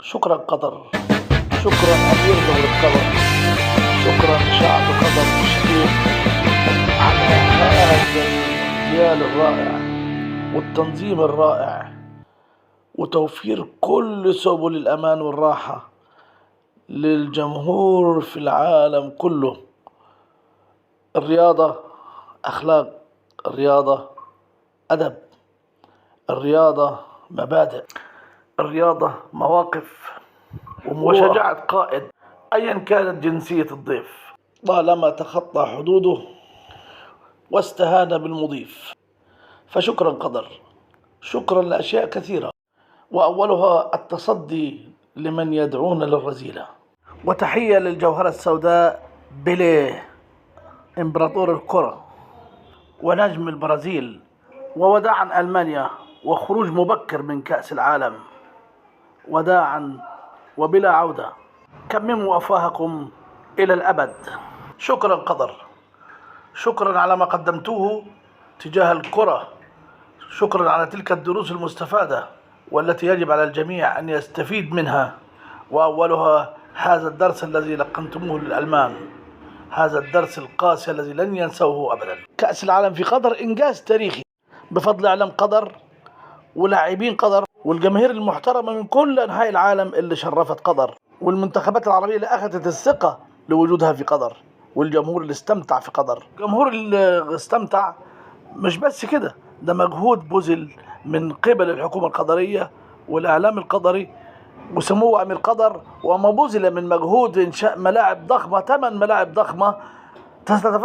شكرا قطر، شكرا أمير دولة قطر، شكرا شعب قطر الشقيق على هذا المونديال الرائع والتنظيم الرائع وتوفير كل سبل الأمان والراحة للجمهور في العالم كله. الرياضة أخلاق، الرياضة أدب، الرياضة مبادئ، الرياضة مواقف وشجاعة قائد أيا كانت جنسية الضيف، طالما تخطى حدوده واستهان بالمضيف. فشكرا قطر، شكرا لأشياء كثيرة، وأولها التصدي لمن يدعون للرذيلة. وتحية للجوهرة السوداء بيليه، إمبراطور الكرة ونجم البرازيل، ووداعا ألمانيا وخروج مبكر من كأس العالم، وداعا وبلا عودة. كمموا أفواهكم إلى الأبد. شكرا قطر، شكرا على ما قدمتوه تجاه الكرة، شكرا على تلك الدروس المستفادة والتي يجب على الجميع أن يستفيد منها، وأولها هذا الدرس الذي لقنتموه للألمان، هذا الدرس القاسي الذي لن ينسوه أبدا. كأس العالم في قطر إنجاز تاريخي بفضل إعلام قطر ولاعبين قطر والجماهير المحترمة من كل أنحاء العالم اللي شرفت قطر، والمنتخبات العربية اللي أخذت الثقة لوجودها في قطر، والجمهور اللي استمتع في قطر. الجمهور اللي استمتع مش بس كده، ده مجهود بذل من قبل الحكومة القطرية والإعلام القطري وسمو أمير قطر، وما بذل من مجهود إنشاء ملاعب ضخمة، 8 ملاعب ضخمة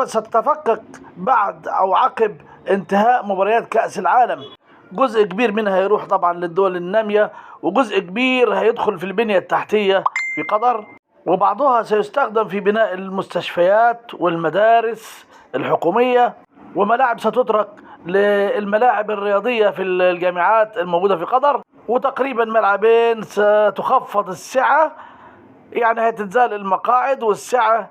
ستتفكك بعد أو عقب انتهاء مباريات كأس العالم. جزء كبير منها هيروح طبعا للدول النامية، وجزء كبير هيدخل في البنية التحتية في قطر، وبعضها سيستخدم في بناء المستشفيات والمدارس الحكومية، وملاعب ستترك للملاعب الرياضية في الجامعات الموجودة في قطر، وتقريبا ملعبين ستخفض السعة، يعني هتتزال المقاعد والسعة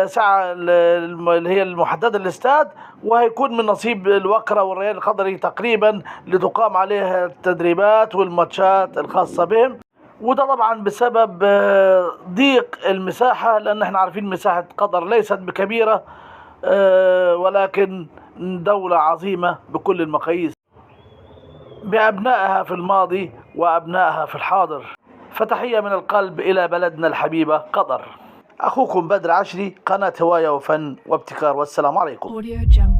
سعة اللي هي المحددة للاستاد، وهيكون من نصيب الوكرة والريان القطري تقريبا لتقام عليها التدريبات والماتشات الخاصة بهم. وده طبعا بسبب ضيق المساحة، لأن احنا عارفين مساحة قطر ليست بكبيرة، ولكن دولة عظيمة بكل المقاييس، بأبنائها في الماضي وأبنائها في الحاضر. فتحية من القلب إلى بلدنا الحبيبة قطر. أخوكم بدر عشري، قناة هواية وفن وابتكار، والسلام عليكم. Audio Jungle.